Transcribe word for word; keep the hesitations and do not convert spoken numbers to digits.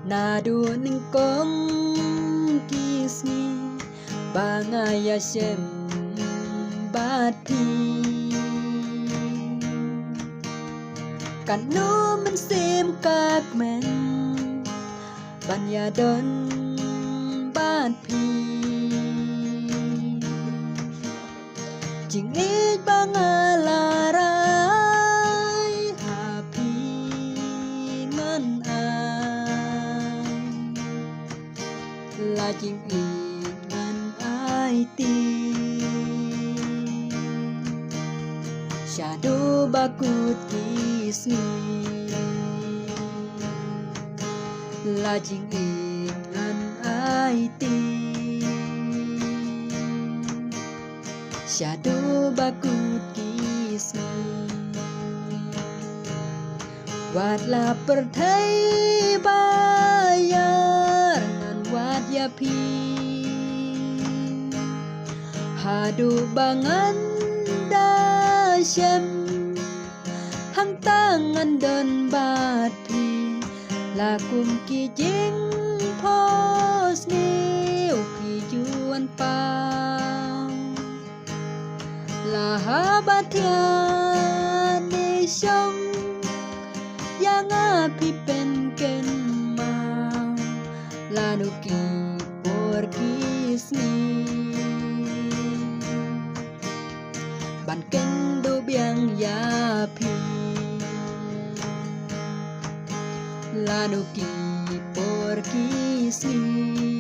Naduh nyngkong ki sngi ba nga ïashem bad phi, katno mynsiem ka kmen ban ïadon bad phi. Jingïeit ba nga la rai ha phi ngan ai, la jingïeit ngan aiti. Shaduh ba kut ki sngi, la jingïeit ngan aiti. Shaduh ba kut ki sngi, wat la pyrthei ba ïar ngan wad ïa phi. Haduh ba ngan da shem, hangta ngan don bad phi. La kum ki jingphohsniew phi ju wan pang. La haba thiah ne shong, ïa nga phi pynkynmaw. Lano ki por ki sngi ban kynduh biang ïa phi. Lano ki por ki sngi